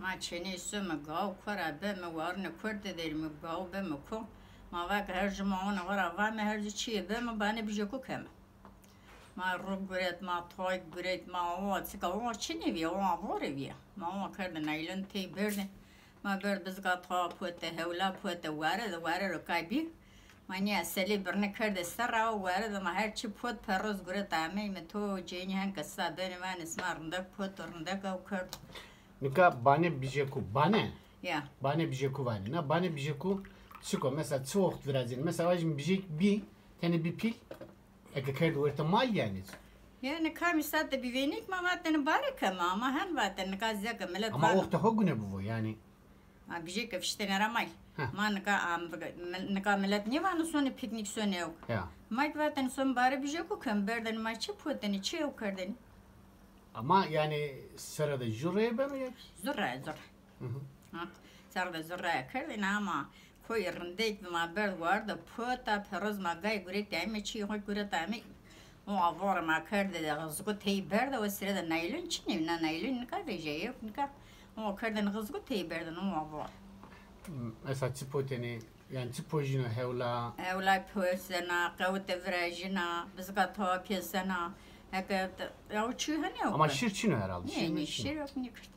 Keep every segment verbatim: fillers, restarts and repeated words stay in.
Ma çênê some, gaw kora beme, warine kor de derîme, gaw beme ko. Ma va ke her juma ona xora vame, her jû çîyê beme, bane bijê ku keme. Ma ru guret, ma toy guret, ma o çika o çinê vîye, o avore vîye. Ma o kerde naylon tey berde. Ma berd bizga toa pote, hewla pote, ware de, ware ro kay bî. Ma nîya selê birne kerde serra, o ware de ma her çi pot perroz guret ameyme to cênî hen ke sa benê vanê sima rindek pot, rindek ew kerd. Nika bane bijê ku, bane? Ya. Bane bijê ku vanê. Na bane bijê ku çik o? Mesela çi wext virazîn? Mesela vajîm bijêk bî, tenê bî pîl, eke kerd werte mal yanî. Yanî kamî sate bî vênîk ma vatene bare keme, ama hen vatene nika zeke milet. Ama vano. Oxte ho gune bivo yanî. Ma bijêke fiştene ra may. Heh. Ma nika am-, nika milet nêvano sonê pîknîk sonê ew. Ya. Ma ki vatene son bare bijê ku kem berdene ma çi potene, çi ew kerdene. Ama yanî sere de jû reye beno ya ki? Zurre, zurre. Hı hı. Ha, sere de zurre kerdene ama koyê rindek ma berd warde pota, peroz ma gay guret amê, çî xo guret amê. O avore ma kerde de xizgu tey berde, o sire de naylon çinê, na naylon nika vejeye, nika o kerdene xizgu tey berdene o avore. Mesela çi potene, yanî çi pojîno hewla? Hewla posena, qewite virajîna, bizga toa pêsena. Heke te-, ya o çî hene yok. Ama şir çin o herhalde. Nê, şir nê, mi çin? Şir yok, nê kurt.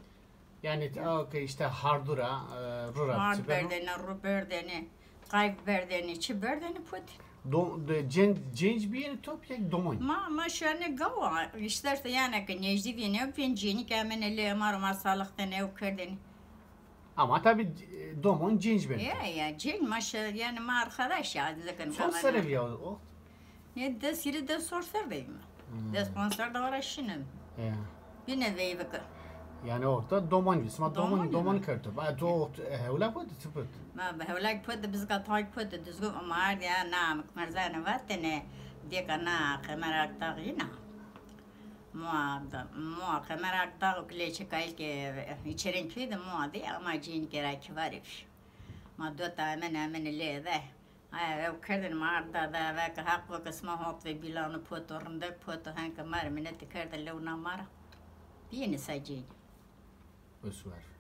Yanî, ha, ke îşte hardura, e, rura. Hard berdene, ru berdene, qayf berdene, çi berdene pot. Do-, de, cen-, cenc bîyêne top ya domon? Ma, ma şane gawa, îşte, îşte yanî ke nejdî vîyêne, vîyên cênî ke emene lê ma ro ma salixtene ew kerdene. Ama tabi, e, domon cenc beno. Ya, ya, cenc ma şe-, yanî ma arkadaş ya, zikir. Son sere vîya o? Ne, des hîrê des sor ser de yîme. Hmm. Des ponc ser de ora şîne. Ya. Bîne veyvike. Yanî orta domon bî. Sima domon, domon kerto. Ba to, e, hewla pot, çi pot? Ma hewla pot, bizga tay pot, dizgo ma ardî ya, na, merzane vatene, dêka na, Qemer Akdağ yîna. Moa da, moa Qemer Akdağ û Kilê Çekayîl ke, e, Çerên köyî de moa de, ama cênîke ra kî varê vî. Ma dota emene, emene lê de. Ay, ew kerdin ma arda da, ve ke Haq ve ke sima hot ve bîlano poto, rindek poto, hen ke ma rê minetî kerdin lew na ma ra. Bîyêne sa cênî. Wes û werf.